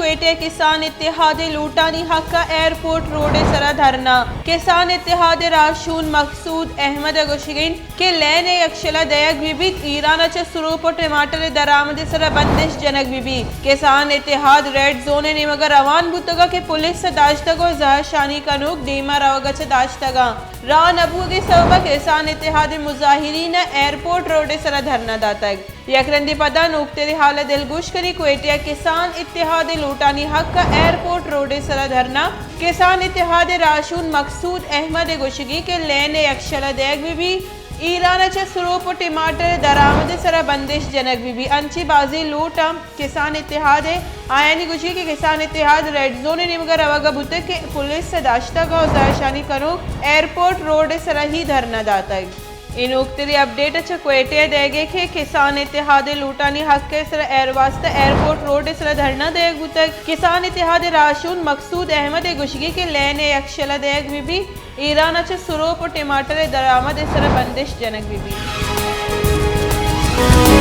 کوئٹہ ءَ کسان اتحاد ءِ لوٹانی حق ءَ ایئرپورٹ روڈ ءِ سرا دھرنا۔ کسان اتحاد ءِ راہشون مقصود احمد ءِ گوشگ انت کہ لین ءِ یکشل ءَ دئیگ بہ بیت، ایران ءَ چہ سروپ ءُ ٹماٹر ءِ درآمد ءِ سرا بندش جنگ بہ بیت۔ کسان اتحاد ریڈ زون ءِ نیمگ ءَ روان بوتگ ءُ کہ پولیس ءَ داشتگ ءُ زہرشانی کنوک دیم ءَ روگ ءَ چہ داشتگ انت۔ راہ نہ بوگ ءِ سبب ءَ کسان اتحاد ءِ مظاہرین ءَ ایئرپورٹ روڈ ءِ سرا دھرنا داتگ۔ یک رندے پدا نوکتریں ہال ءَ دلگوش کنیں۔ کوئٹہ ءَ کسان اتحاد ءِ لوٹانی حق ءَ ایئرپورٹ روڈ ءِ سرا دھرنا۔ کسان اتحاد ءِ راہشون مقصود احمد ءِ گوشگ انت کہ لین ءِ یکشل ءَ دئیگ بہ بیت، ایران ءَ چہ سروپ ءُ ٹماٹر ءِ درآمد ءِ سرا بندش جنگ بہ بیت۔ انچیں بازیں لوٹ انت۔ کسان اتحاد ءِ آیانی گوشگ کہ کسان اتحاد ریڈ زون ءِ نیمگ ءَ روگ ءَ بوتگ کہ پولیس ءَ داشتگ ءُ زہرشانی کنوک ایئرپورٹ روڈ ءِ سرا ہی دھرنا داتگ۔ اے نوکتریں اپڈیٹ چہ کوئٹہ ءَ دئیگ ءَ کہ کسان اتحاد ءِ لوٹانی حق ءِ سرا ایر واستہ ایئرپورٹ روڈ ءِ سرا دھرنا دئیگ بوتگ۔ کسان اتحاد ءِ راہشون مقصود احمد ءِ گوشگ کہ لین ءِ یکشل ءَ دئیگ بہ بیت، ایران ءَ چہ سروپ ءُ ٹماٹر ءِ درآمد ءِ سرا بندش جنگ بہ بیت۔